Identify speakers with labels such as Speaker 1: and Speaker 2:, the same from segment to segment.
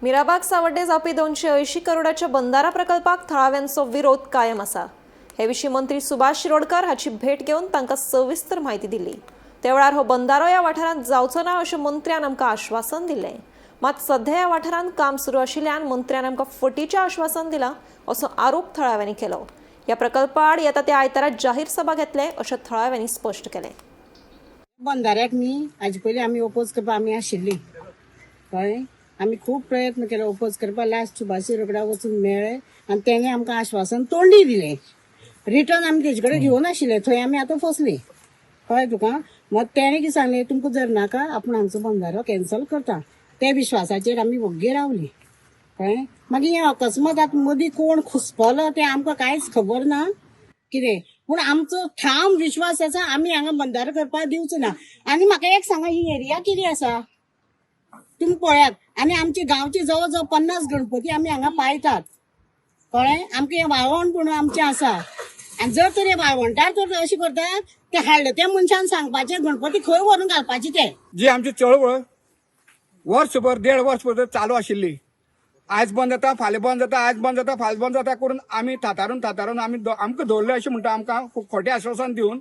Speaker 1: मिराबाग सावड्डे जावपी 280 करोडाच्या बंदारा प्रकल्पाक थळाव्यांचो विरोध कायम आसा. हे विशीं मंत्री सुभाष शिरोडकर हाची भेट घेवन तांकां सविस्तर म्हायती दिली. त्या वेळार हो बंदारो ह्या वाठारांत जावचो ना अशें मंत्र्यान आमकां आश्वासन दिलें. मात सध्या ह्या वाठारांत काम सुरू आशिल्ल्यान मंत्र्यान आमकां फटीचें आश्वासन दिलां असो आरोप थळाव्यांनी केलो. ह्या प्रकल्पा आड येता त्या आयतारा जाहीर सभा घेतले अशें थळाव्यांनी स्पश्ट केलें.
Speaker 2: बंधाऱ्याक न्ही हाजे पयलीं आमी ओपोज करपाक आमी आशिल्ली, कळ्ळें? आमी खूब प्रयत्न केले ओपोज करपाक. लास्ट सुभाष शिरोडकार वचून मेळ्ळे आनी तेणें आमकां आश्वासन तोंडी दिलें. रिटर्न आमी तेजे कडेन घेवन आशिल्ले, थंय आमी आतां फसली, कळ्ळें तुका? मग तेणें कितें सांगलें, तुमकां जर नाका आपूण हांगचो बंधारो कॅन्सल करता. त्या विश्वासाचेर आमी वग्गी रावली, कळ्ळें? मागीर हें अकस्मात आतां मदीं कोण घुसपलो तें आमकां कांयच खबर ना कितें, पूण आमचो ठाम विश्वास आसा आमी हांगा बंधारो करपाक दिवचो ना. आनी म्हाका एक सांगा, ही एरिया कितें आसा तुमी पळयात. आनी आमचे गांवचे जवळ जवळ 50 गणपती आमी हांगा पायतात, कळ्ळें? आमकां हें वाळवण म्हणून आमचें आसा. आनी जर तर हे वाळवंटार जर अशें करतात ते हाडले त्या मनशान सांगपाचें गणपती खंय व्हरून घालपाचे ते.
Speaker 3: जी आमची चळवळ वर्सभर देड वर्सभर चालू आशिल्ली, आयज बंद जाता फाल्यां बंद जाता, आयज बंद जाता फाल्यां बंद जाता करून आमी थातारून थातारून आमी आमकां दवरले अशें म्हणटा. आमकां खूब खोटें आश्वासन दिवन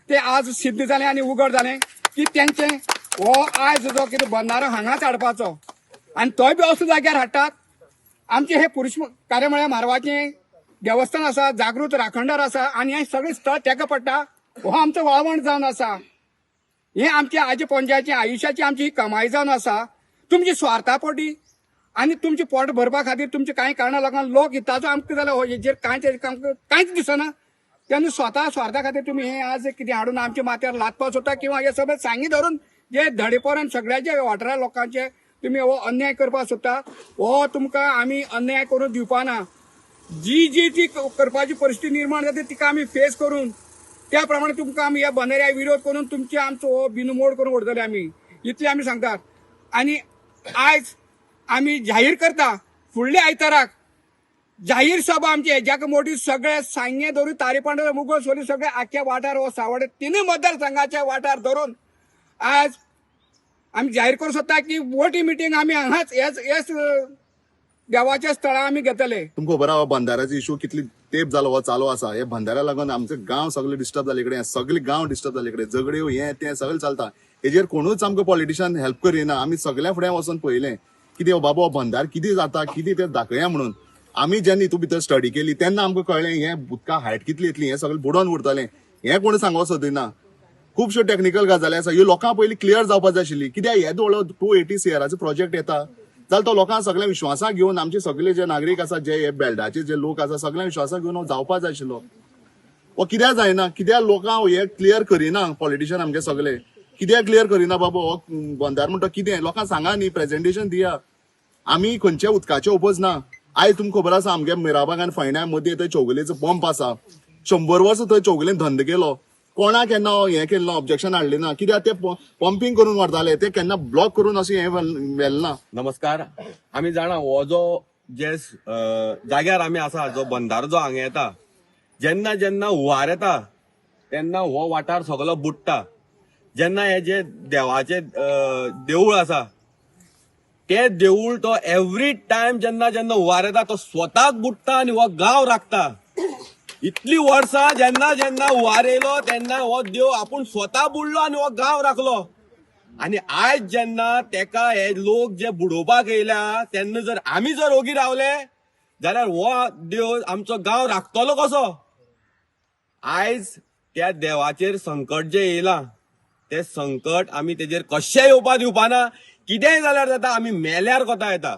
Speaker 3: ते आज सिद्ध जालें आनी उगड जालें की तेंचे हो आयज जो कितें बंदारो हांगाच हाडपाचो आनी तोय बी असो जाग्यार हाडटात. आमचें हें पुरुश कार्य म्हळ्यार म्हारवाचें देवस्थान आसा, जागृत राखणदार आसा आनी हें सगळें स्थळ तेका पडटा. हो आमचो वाळवण जावन आसा. हे आमच्या आजी पणज्याची आयुश्याची आमची ही कमाई जावन आसा. तुमची स्वार्था पोटी आनी तुमचें पोट भरपा खातीर तुमचे कांय कारणां लागून लोक हिताचो आमकां जाल्यार हो हेजेर कांयच आमकां कांयच दिसना. तेन्ना स्वता स्वार्था खातीर तुमी हें आज कितें हाडून आमच्या माथ्यार लादपाक सोदता किंवा हे सगळें सांगी धरून जे धडेपोरान सगळ्याचे वाठारा लोकांचे तुमी हो अन्याय करपाक सोदता, हो तुमकां आमी अन्याय करून दिवपा ना. जी जी ती करपाची परिस्थिती निर्माण जाता तिका आमी फेस करून त्या प्रमाणे तुमकां आमी ह्या बंदऱ्या विरोध करून तुमचे आमचो हो बिनमोड करून उडतले आमी, इतले आमी सांगतात. आनी आयज आमी जाहीर करता, फुडल्या आयताराक जाहीर सभा आमची हेज्याक मोठी सगळे सांगें धरून तारीपांडर मुगल सोली सगळे आख्या वाठार हो सावडे तिनूय मतदारसंघाच्या वाठार धरून आज आमी जाहीर करूं सोदता की मोठी मिटींग आमी हांगाच ह्याच ह्याच देवाच्या स्थळां आमी घेतले.
Speaker 4: तुमकां खबर आहा बंधाऱ्याचो इशू कितली तेप जालो हो चालू आसा. हे बंधाऱ्या लागून आमचे गांव सगळे डिस्टर्ब जाले कडेन, सगळे गांव डिस्टर्ब जाले कडेन, झगड्यो हें तें सगळें चलता. हेजेर कोणूच आमकां पॉलिटिशियन हेल्प करिना. आमी सगळ्या फुडें वचोन पळयलें कितें हो बाबा हो बंधार कितें जाता कितें तें दाखया म्हणून. आमी जेन्ना हितून भितर स्टडी केली तेन्ना आमकां कळ्ळें हें उदका हायट कितली येतली, हें सगळें बुडोन उरतलें, हें कोण सांगो सोदिना. खुबश्यो टॅक्निकल गजाली आसा, ह्यो लोकांक पयलीं क्लियर जावपाक जाय आशिल्ली. कित्याक हे व्हडलो 280 सीआराचो प्रोजेक्ट येता जाल्यार तो लोकांक सगळ्या विश्वासाक घेवन आमचे सगळे जे नागरीक आसा, जे हे बेल्टाचे जे लोक आसा, सगळ्या विश्वासाक घेवन हो जावपाक जाय आशिल्लो. हो कित्याक जायना, कित्याक लोकांक हे क्लियर करिना पॉलिटिशियन आमचे सगळे, कित्याक क्लियर करिना बाबा हो बंदार म्हणटा कितें लोकांक सांगा न्ही, प्रेजेंटेशन दिया. आमी खंयच्या उदकाचे ओपोज ना. आयज तुमकां खबर आसा आमगे मिराबाग आनी फैण्या मदीं थंय चौगुलेचो पंप आसा. 100 वर्सां थंय चौगुलेन धंदो केलो, कोणा केन्ना हें केलें ना, ऑब्जेक्शन हाडलें ना. कित्याक ते पंपींग करून व्हरताले, ते केन्ना ब्लॉक करून अशें हें व्हेलें ना.
Speaker 5: नमस्कार. आमी जाणा हो जो जे जाग्यार आमी आसा, जो बंधारो जो हांगा येता, जेन्ना जेन्ना हुंवार येता तेन्ना हो वाठार सगलो बुडटा. जेन्ना हे जे देवाचे देवूळ आसा ते देवूळ तो एवरी टायम जेन्ना जेन्ना हुंवार येता तो स्वताक बुडटा आनी हो गांव राखता. इतली वर्सां जेन्ना जेन्ना हुंवार येयलो तेन्ना हो देव आपूण स्वता बुडलो आनी हो गांव राखलो. आनी आयज जेन्ना तेका हे लोक जे बुडोवपाक येयल्या तेन्ना जर आमी जर ओगी रावले जाल्यार हो देव आमचो गांव राखतलो कसो? आयज त्या देवाचेर संकट जें येयलां तें संकट आमी तेजेर कशें येवपा दिवपा ना. कितेंय जाल्यार जाता, आमी मेल्यार कोता येता,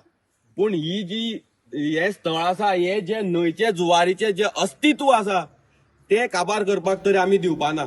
Speaker 5: पूण ही जी हे स्थळ आसा, हे जे न्हंयचे जुवारीचे जे अस्तित्व आसा ते काबार करपाक तरी आमी दिवपा ना.